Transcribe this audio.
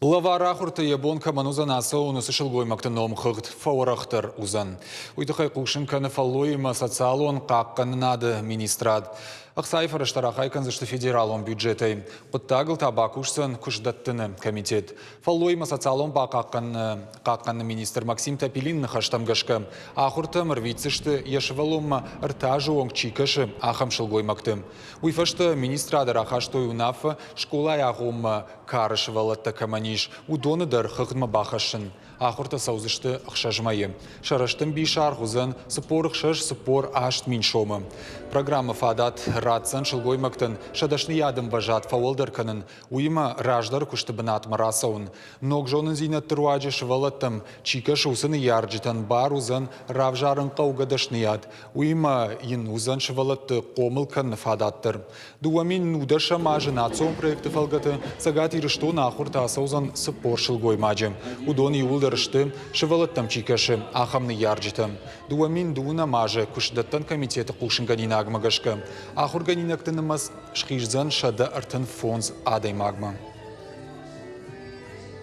Лӕвар ахуырты йӕ бон кӕмӕн уыдзӕн ацӕуын, уыцы сылгоймӕгты номхыгъд фӕуӕрӕхдӕр уыдзӕн. Уый тыххӕй хъусын кӕны фӕллойимӕ социалон хъахъхъӕнынады министрад. Ӕхцайы фӕрӕзтӕ рахай кӕндзысты федералон бюджетӕй. Хъуыддагыл та бакусдзӕн куыстдӕттыны комитет. Фӕллойимӕ социалон бахъахъхъӕныны министр Максим Топилин ныхӕстӕм гӕсгӕ, ахуыртӕм ӕрвитдзысты, йӕ сывӕллонмӕ ӕртӕ азы онг чи кӕсы, ахӕм сылгоймӕгты. Уый фӕстӕ министрады рахастой уынаффӕ скъолайы агъоммӕ кары сывӕллӕттӕ кӕмӕн ис, уыдоны дӕр хыгъдмӕ бахӕссын. Ахуыртӕ цӕудзысты ӕхсӕз мӕйы. Сӕ рӕстӕмбис аргъ уыдзӕн 46-48 мин сомы. Программӕ фадат ратдзӕн сылгоймӕгтӕн сӕ дӕсныйады ӕмвӕзад фӕуӕлдӕр кӕнын, уыимӕ раздӕры куысты бынатмӕ рацӕуын. Ног зонындзинӕдты руаджы сывӕллӕттӕм чи кӕсы, уыцы ныййарджытӕн бар уыдзӕн равзарын хъӕугӕ дӕсныйад, уыимӕ йын уыдзӕн сывӕллӕтты хъомыл кӕныны фадат дӕр. 2010 азы национ проекты фӕлгӕты Цӕгат Ирыстоны ахуыртӕ ацӕудзӕн 40 сылгоймаджы. Уыдон иууылдӕр сты, сывӕллӕттӕм чи кӕсы, ахӕм ныййарджытӕ. 2002 азы куыстдӕттӕн комитеты хъусынгӕнинагмӕ гӕсгӕ, ахуыргӕнинӕгты нымӕц схиздзӕн 135 адӕймагмӕ.